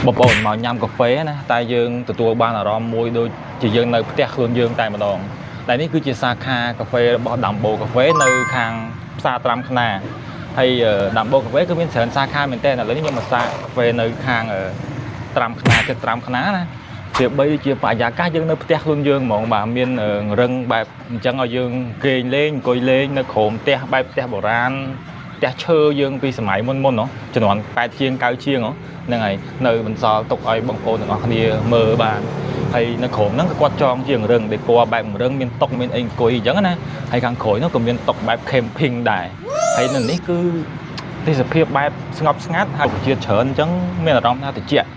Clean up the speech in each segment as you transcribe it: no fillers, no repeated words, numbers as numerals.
បងប្អូនមកញ៉ាំកាហ្វេណាតែយើងទទួលបានអារម្មណ៍មួយដូចជាយើងនៅផ្ទះខ្លួនយើងតែម្ដងតែនេះគឺជាសាខាកាហ្វេរបស់ Dumbo កាហ្វេនៅខាងផ្សារត្រាំខ្នាហើយ Dumbo កាហ្វេគឺមានច្រើនសាខាមែនទែនឥឡូវនេះខ្ញុំមកសាកកាហ្វេនៅខាងត្រាំខ្នាចិត្តត្រាំខ្នាណាវាបីជាបរិយាកាសយើងនៅផ្ទះខ្លួនយើងហ្មងបាទមានរឹងបែបអញ្ចឹងឲ្យយើងគេងលេងអង្គុយលេងនៅក្រោមផ្ទះបែបផ្ទះបុរាណផ្ទះឈើយើងពីសម័យមុនមុនហ៎ជំនាន់8ជាង9ជាងហ៎ហ្នឹងហើយនៅបន្សល់ទុកឲ្យបងប្អូនទាំងអស់គ្នាមើលបានហើយនៅក្រោមហ្នឹងក៏គាត់ចងជាងរឹងដេកបែបរឹងមានតុមានអីអង្គុយអញ្ចឹងណាហើយខាងក្រោយនោះក៏មានតុបែប camping ដែរហើយនៅនេះគឺទេសភាពបែបស្ងប់ស្ងាត់ហើយប្រជាច្រើនអញ្ចឹងមានអារម្មណ៍ថាត្រជាក់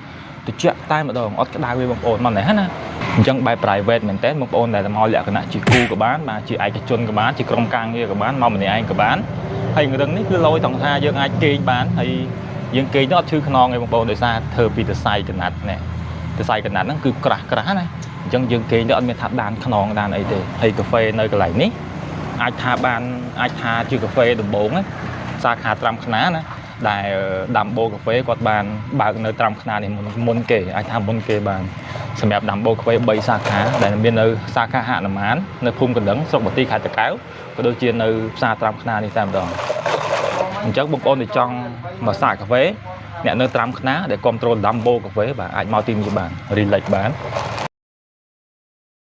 ត្រជាក់តែម្ដងអត់ក្តៅទេបងប្អូនមកនេះណាអញ្ចឹងបែប private មែនតើបងប្អូនដែលមកលក្ខណៈជាគូក៏បានបាទជាឯកជនក៏បានជាក្រុមការងារក៏បានមកម្នាក់ឯងក៏បានហើយរឹងនេះគឺលយត្រង់ថាយើងអាចគេងបានហើយយើងគេងទៅអត់ឈឺខ្នងទេបងប្អូនដោយសារធ្វើពីសរសៃកណាត់នេះសរសៃកណាត់ហ្នឹងគឺក្រាស់ក្រាស់ណាអញ្ចឹងយើងគេងទៅអត់មានថាដានខ្នងដានអីទេហើយកាហ្វេនៅកន្លែងនេះអាចថាបានអាចថាជាកាហ្វេដំបូងណាសាខាត្រាំខ្នាណាដែល Dumbo កាហ្វេគាត់បានបើកនៅត្រាំខ្នានេះមុនមុនគេអាចថាមុនគេបានសម្រាប់ Dumbo កាហ្វេ3សាខាដែលមាននៅសាខាហនុមាននៅភូមិកណ្ដឹងស្រុកបន្ទាយខេត្តតាកែវក៏ដូចជានៅផ្សារត្រាំខ្នានេះតែម្ដងអញ្ចឹងបងប្អូនដែលចង់មកសាកកាហ្វេអ្នកនៅត្រាំខ្នាដែលគ្រប់គ្រង Dumbo កាហ្វេបាទអាចមកទីនេះបាន relax បាន។